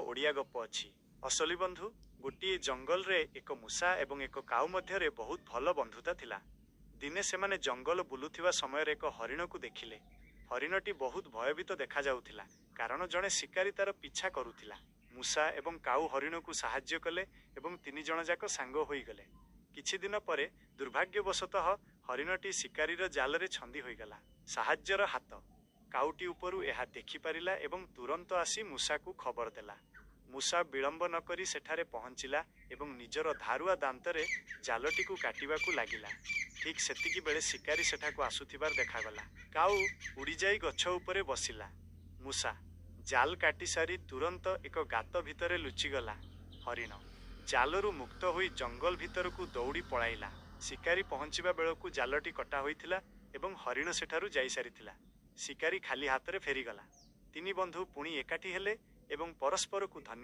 ଓଡ଼ିଆ ଗପ ଅଛି। ଅସଲି ବନ୍ଧୁ। ଗୋଟିଏ ଜଙ୍ଗଲରେ ଏକ ମୂଷା ଏବଂ ଏକ କାଉ ମଧ୍ୟରେ ବହୁତ ଭଲ ବନ୍ଧୁତା ଥିଲା। ଦିନେ ସେମାନେ ଜଙ୍ଗଲ ବୁଲୁଥିବା ସମୟରେ ଏକ ହରିଣକୁ ଦେଖିଲେ। ହରିଣଟି ବହୁତ ଭୟଭୀତ ଦେଖାଯାଉଥିଲା, କାରଣ ଜଣେ ଶିକାରୀ ତାର ପିଛା କରୁଥିଲା। ମୂଷା ଏବଂ କାଉ ହରିଣକୁ ସାହାଯ୍ୟ କଲେ ଏବଂ ତିନିଜଣଯାକ ସାଙ୍ଗ ହୋଇଗଲେ। କିଛି ଦିନ ପରେ, ଦୁର୍ଭାଗ୍ୟବଶତଃ, ହରିଣଟି ଶିକାରୀର ଜାଲରେ ଛନ୍ଦି ହୋଇଗଲା। ସାହାଯ୍ୟର ହାତ। କାଉଟି ଉପରୁ ଏହା ଦେଖିପାରିଲା ଏବଂ ତୁରନ୍ତ ଆସି ମୂଷାକୁ ଖବର ଦେଲା। ମୂଷା ବିଳମ୍ବ ନକରି ସେଠାରେ ପହଞ୍ଚିଲା ଏବଂ ନିଜର ଧାରୁଆ ଦାନ୍ତରେ ଜାଲଟିକୁ କାଟିବାକୁ ଲାଗିଲା। ଠିକ୍ ସେତିକିବେଳେ ଶିକାରୀ ସେଠାକୁ ଆସୁଥିବାର ଦେଖାଗଲା। କାଉ ଉଡ଼ିଯାଇ ଗଛ ଉପରେ ବସିଲା। ମୂଷା ଜାଲ କାଟି ସାରି ତୁରନ୍ତ ଏକ ଗାତ ଭିତରେ ଲୁଚିଗଲା। ହରିଣ ଜାଲରୁ ମୁକ୍ତ ହୋଇ ଜଙ୍ଗଲ ଭିତରକୁ ଦୌଡ଼ି ପଳାଇଲା। ଶିକାରୀ ପହଞ୍ଚିବା ବେଳକୁ ଜାଲଟି କଟା ହୋଇଥିଲା ଏବଂ ହରିଣ ସେଠାରୁ ଯାଇସାରିଥିଲା। ଶିକାରୀ ଖାଲି ହାତରେ ଫେରିଗଲା। ତିନି ବନ୍ଧୁ ପୁଣି ଏକାଠି ହେଲେ ଏବଂ ପରସ୍ପରକୁ ଧନ୍ୟ